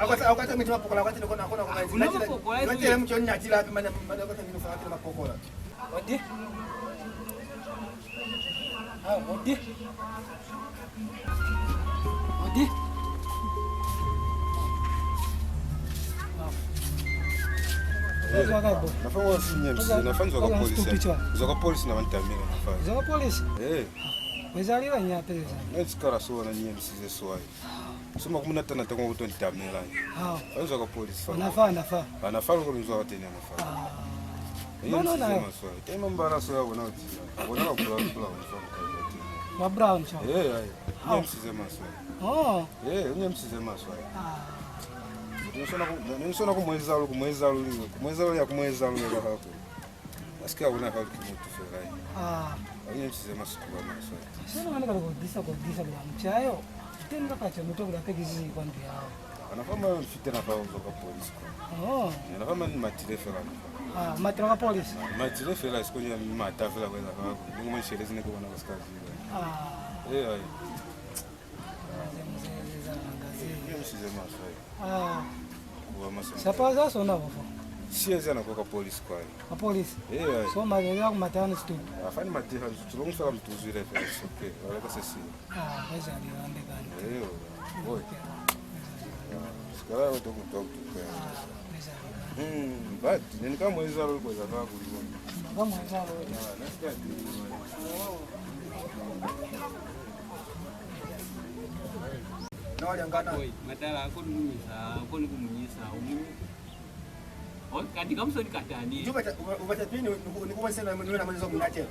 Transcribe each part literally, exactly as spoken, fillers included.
Akwata, akwata miti mapokola, akwata ni kona, kona, kona. Kuna mapokola, ina tele mchoni natila api, mane, mane, akwata miti mapokola. Odi. Ah, odi. Odi. Eh, nafanga si nyemisize, nafanga zwa ka polisi. Zwa ka polisi na bantamile, nafanga. Zwa ka polisi? Eh. Wezalila nyapeza. Nge sikala so na nyemisize swai. Soma ku munata nata kwa kutwa ntamela. Hao. Wezwa ka polisi fa. Nafa, nafa. Ana fa loko nzwa watenya nafa. Ah. No, no, no. Maswai. Tema mbala so ya bona uti. Bona la kula kula. Wa brown cha. Eh, ai. Nyemisize maswai. Oh. Eh, nyemisize maswai. Ah. Nisona ku, nisona kumweza lu, kumweza lu, kumweza lu ya kumweza lu ya hako. Asike a bona ka ki mutu fela. Ah. Ba nyemisize masikuba maswai. Sino mane ka loko disa ko disa kwa mchayo. Teni ka kacha mutu kula pekisi kwa ndu yao. Ana fa mane fite na fa uzo ka polisi kwa. Oh. Ana fa mane matile fela. Ah, matile ka polisi. Matile fela siko ni mata fela kwa kwa. Ni mwe shelezi ne ko bona basika. Ah. Eh, ai. Nyemisize maswai. Ah. Kuwa maswai. Sapa za sona bofo. Siye zana kwa ka polisi kwa. Ka polisi. Eh, ai. So ma ya ku matana studio. Afani matiha tulong fela mtuzwile fela soke. Wala ka sesi. Ah, baza ni wande kani. Eh, boy. Sikala yo to ku talk to. Hmm, but neni ka mweza lo kwa za ka ku. Ka mweza lo. Ah, that's good. Boy, matala a koni ku nyisa, a koni ku mu nyisa, u mu. Oh, kanti ka musoni katani. Njo bata, uba-, ubata pini ni ku, ni ku bonisa na, ni wena mwenzo munate.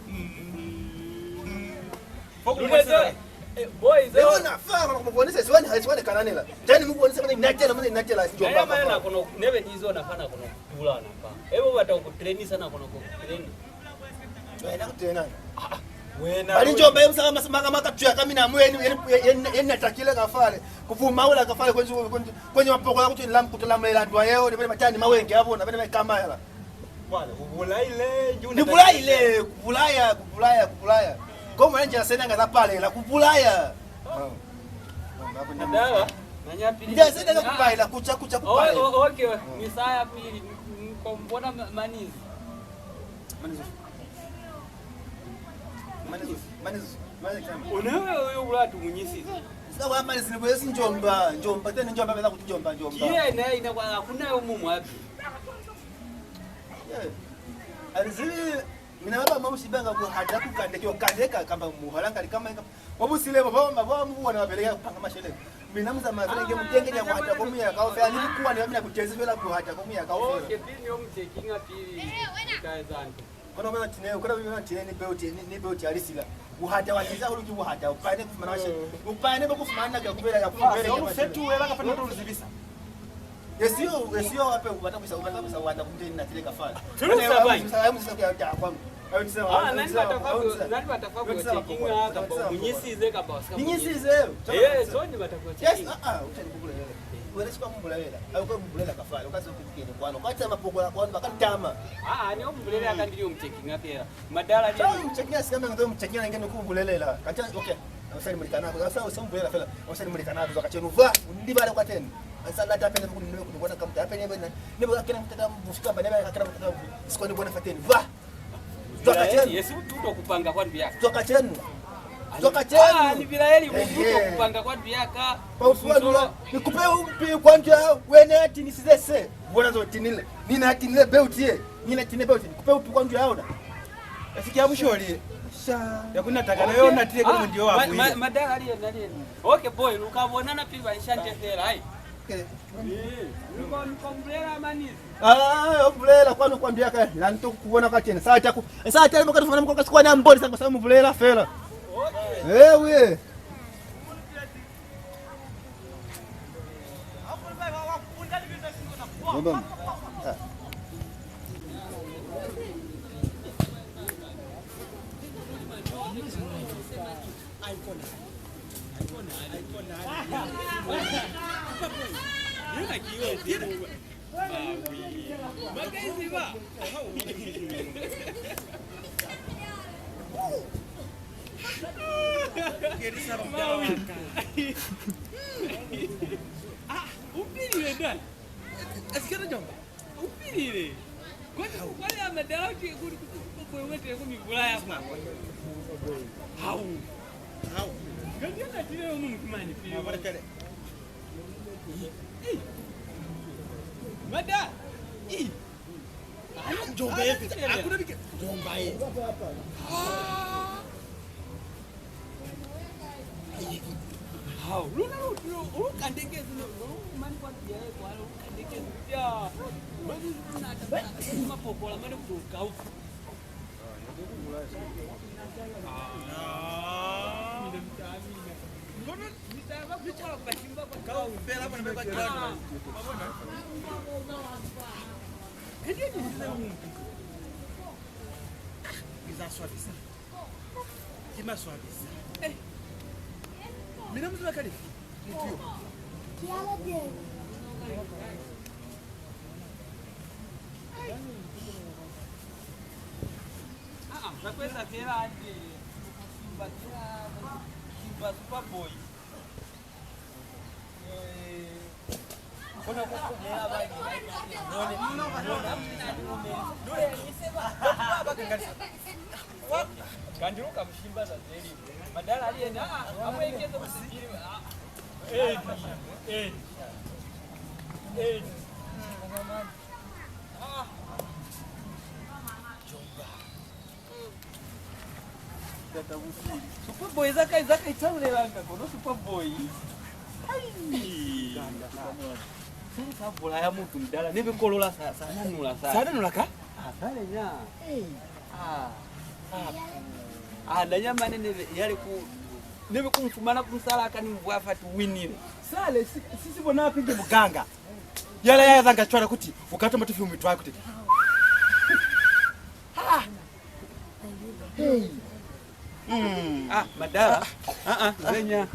Mm. Foku bonisa. Eh, boy, zo. Leo na fa, kama ku mu bonisa, siwani, siwani kananela. Jani mu bonisa mwenye natela, mwenye natela, njo baba. Aya, mane na kono, nebe ni zo na fa na kono, tula na fa. Ebo bata ku trainisa na kono ku train. Wena kutena. Wena. Bali njomba ye musala masa maka maka tuya ka mina mu yeni, yeni, yeni, yeni natakile ka fale. Ku vumaula ka fale kwenzi, kwenzi, kwenzi mapokola kuti lam-, kuti lamela ndwa yeo, ni bale batani mawenge a bona, bale ba ikamaela. Bwana, u bulaile, ni bulaile, ku bulaya, ku bulaya, ku bulaya. Ko mwana nje a sena nga za palela, ku bulaya. Ndala, na nyapili. Nje a sena nga ku palela, kucha, kucha, ku palela. Oh, oh, okay. Misaya pili, n-, n-, ko mbona ma-, manizi. Manizi. Manizi. Manizi. Manizi. Ona wewe uyo bulatu munyisize. Sina kwa manizi ni kwezi njomba, njomba, tena njomba bela kuti njomba, njomba. Kiye na ina kwa kuna yo mumu api. Yeah. Alizi mina baba mamushibanga ku hata ku kande kyo kande ka kamba muhalanga likama. Kwa busile bo, bo, bo mu bona babeleka kupanga masheleñi. Mina mu zamaya fela inge mu tenge nya ku hata ko mu ya kaufela, ni bukuwa ne mina ku tezi fela ku hata ko mu ya kaufela. Okay, pili ni yo mu checkinga pili. Ka eza nto. Kono bona tine, kono bona tine ni belt, ni, ni belt ya lisila. Ku hata wa tiza hulu ki ku hata, u pane ku fumana masheleñi. U pane bo ku fumana ka ku bela ya ku bela. Seo lu fetuhela kapa no to lu zibisa. Yesiyo, yesiyo hape u bata ku isa, u bata ku isa wanda ku muteni na tile ka fale. Tulusa bai. Ayo musisa, ayo musisa ku ya ta kwangu. Ayo musisa, ah, nani bata fa ku, nani bata fa ku checkinga kapa u nyisize kapa u sika. Ni nyisize. Eh, so ni bata ku checkinga. Yes, ah, ah, u teni ku bulelela. Wena sika mu bulelela. Ayo ku bulelela ka fale, u ka se ku kene kwano. Kwa tama pokola kwano, ba ka tama. Ah, ah, ni u bulelela ka ndili u mu checkinga fela. Madala ni. Tau mu checkinga sika menga, mu checkinga ngene ku bulelela. Kata, okay. Usali mulikanaa ku, usa, usa mbulela fela, usali mulikanaa ku, zwa kacenu, va, undibale kwateni. Ansa lata pene ku, ne ku bona kamuta, pene bena, ne ba kena mutata bufi kamba, ne ba kena mutata bufi, sikoni bona fateni, va. Zwa kacenu. Yesi ututo kupanga kwa ndu yaka. Zwa kacenu. Zwa kacenu. Ah, ni bilaeli ututo kupanga kwa ndu yaka. Pa usuwa nula, ni kupe umpi kwa ndu ya, wene ati ni sizese. Bona zo tinile. Ni na tinile beuti ye. Ni na tinile beuti. Ni kupe umpi kwa ndu ya ona. Efiki ya busholi. Sha. Ya ku nataka na yo natile kuli mundi yo wa buile. Madala ali yena, ali yena. Okay, boy, lu ka bonana pili ba nshante fela, hai. Okay. Eh, lu ka, lu ka mbulela manizi. Ah, yo mbulela kwanu kwa ndu ya ka, la nto ku bona ka tena. Sa ta ku, sa ta mo ka tufana mo ka sikwana mboli sa, sa mu bulela fela. Okay. Eh, we. Dai. Asikana jomba. Upilile. Kwani kwani amadala kuti kuli kukupa boy wete ku mi bulaya kwa. Hau. Hau. Kanti ana tile yo munu kumani pili. Mabona tele. Mada. Ih. Jomba ye. Hakuna bike. Jomba ye. Ah. Hao, luna lu, lu, lu kandekezi, lu, lu mani kwa pia ye kwa, lu kandekezi. Ya, mani lu nata, mani mapokola, mani ku kaufu. Ah. Mina mtamina. Mina mapokola kwa shimba kwa kaufu. Kaufela bana ba kwa. Ah. Mabona? Hende ni zile muntu. Iza swabisa. Ki maswabisa. Eh. Mina mu ziba kale. Mutu yo. Ah, ah, za ku eza fela hande. Simba, Simba Superboy. Kanti lu ka mu shimba za ze liñwi. Madala ali yena, a mu ekeze musipili. Eni, eni, eni. Superboy za kai, za kai talulelanga kono Superboy. Ai. Sele sa bulaya mutu mudala, nebe kolola sa, sa nanula sa. Sa nanula ka? Ah, sale nya. Hey. Ah. Ah. Ah, na nyama ne nebe, yale ku, nebe ku mfumana ku musala ka ni mvwa fa tu winile. Sale, si, si, si bona apinge muganga. Yala ya zanga cwala kuti ukatoma tufi mu mitwa kuti. Ah. Hey. Mm. Ah, madala. Ah, ah, zenya.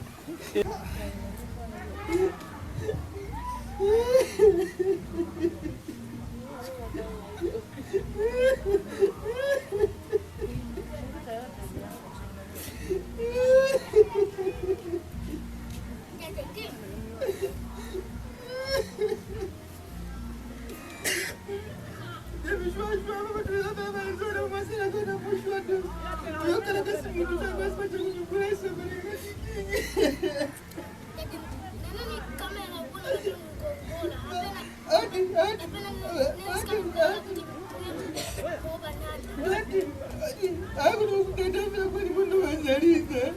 Akuno kukatafila kwani muno wazaliza.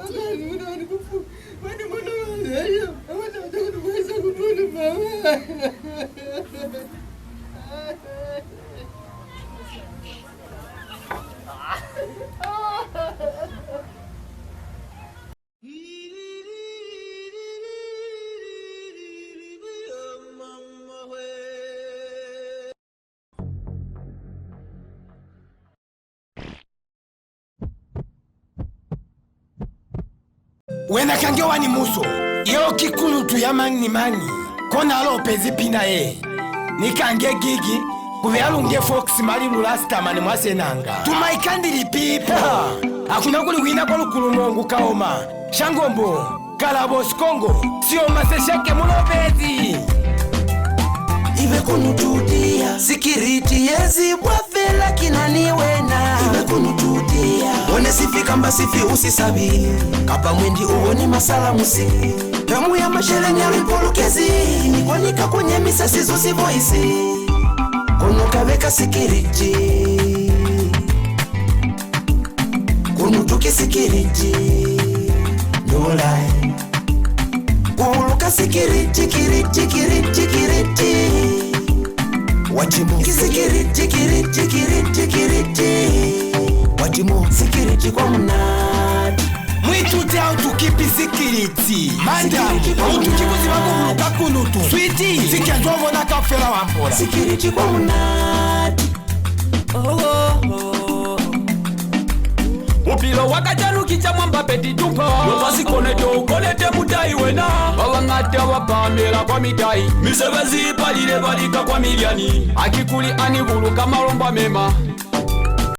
Akani muno wani kufu. Kwani muno wazaliza. Awata kuja kutukweza kumunu mama. Wena kange wa ni muso, yeo ki kunutu ya mañi ni mañi, kona a lopezi pina ye. Ni kange Gigi, ku beya lunge Fox malilu Rastaman mwa Senanga. Tuma ikandi lipipo. Ha, hakuna kuli wina kwa lukulumongu kaoma. Shangombo, Kalabo Sikongo, Sioma Sesheke Mulobezi. Ibe kunutu dia. Sikiriti ye zibwa fela ki na ni wena. Ibe kunutu dia. Bone sifi kamba sifi u si sabi. Kapa mwendi u boni masalamusi. Tamu ya masheleñi a lu ipolokezi. Ni kwa lika ku nyemisa sizo si voice. Kono kabe ka sikiriti. Kunutu ki sikiriti. Nolai. Kuhuluka sikiriti, kiriti, kiriti, kiriti. Wajimu. Ki sikiriti, kiriti, kiriti, kiriti. Wajimu. Sikiriti kwa munati. Muituti how to keep sikiriti. Madam, sikiriti kwa munati. How to keep ziba kuhuluka kunutu. Sweetie, sikenzo bona kafela wambola. Sikiriti kwa munati. Bupilo bwa kacenu ki ca mwa mbapeti tumpa. Yo fa sikonete u konete mutai wena. Ba bañata ba pahamela kwa mitai. Misebezi i palile ba lika kwa milyani. Haki kuli a ni buluka malombo a mema.